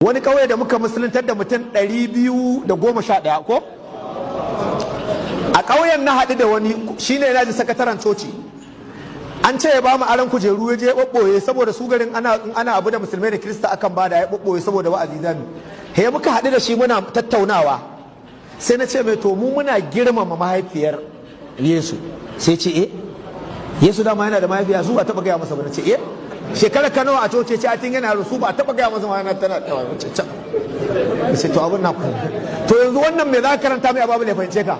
Wani ƙauye da muka musuluntar da mutum 211 ko a ƙauyen, na haɗu da wani, shine na ji sakataren coci. An ce ya ba mu aron kujeru, ya je ya ɓoɓɓoye, saboda su garin ana abu da Musulmai da Kirista akan bada. Ya ɓoɓɓoye saboda wa'azi zamu he. Muka haɗu da shi muna tattaunawa, sai na ce mai, "To, mu muna girmama mahaifiyar Yesu." Sai ce, "Eh, Yesu dama yana da mahaifiya?" Su ba taɓa gaya masa ba. Na ce, "Eh, shekara ka nawa a coci?" Ce a tun yana yaro. Su ba taɓa gaya masa ma yana tana ce. To, abin na ku, to yanzu wannan me za ka karanta mai a Bible ya fahimce ka?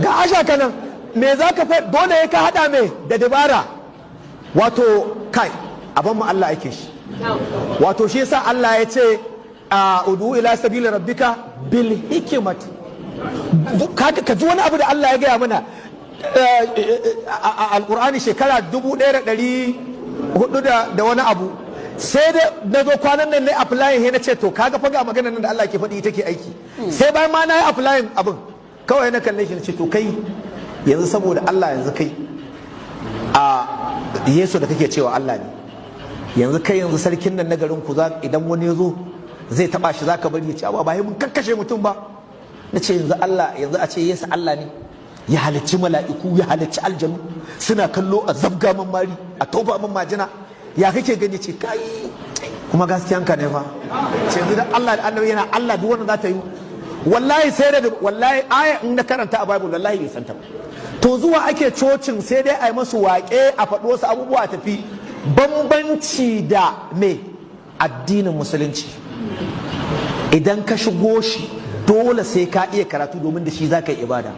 Ga asha kanan, me za ka fa? Dole ya ka hada mai da dabara. Wato kai, abin mu Allah ake shi. Wato shi yasa Allah ya ce a ud'u ila sabili rabbika bil hikmati. Ka ji wani abu da Allah ya gaya mana a Alkur'ani shekara 1400 da wani abu. Sai da na zo kwanan nan ne applying, he na ce, "To, kaga fa ga maganar nan da Allah ke faɗi ita ke aiki." Sai bayan ma na yi applying abin, kawai na kalle shi na ce, "To, kai yanzu, saboda Allah, yanzu kai a Yesu da kake cewa Allah ne, yanzu kai, yanzu sarkin nan na garin ku, idan wani ya zo zai taba shi, zaka bari?" Ya ce, "Ba mun kakkashe mutum ba." Na ce, "Yanzu Allah, yanzu a ce Yesu Allah ne, ya halicci mala'iku, ya halicci aljanu, suna kallo a zabga man mari, a tofa man majina, ya kake gani?" Ce, "Kai kuma gaskiyan ka ne fa." Ce, "Yanzu da Allah da Annabi yana Allah, duk wanda za ta yi?" Wallahi sai da, wallahi aya in na karanta a Bible, wallahi bai santa ba. To, zuwa ake cocin sai dai a yi masu waƙe, a faɗi wasu abubuwa a tafi. Bambanci da me addinin Musulunci, idan ka shigo shi dole sai ka iya karatu, domin da shi za ka yi ibada.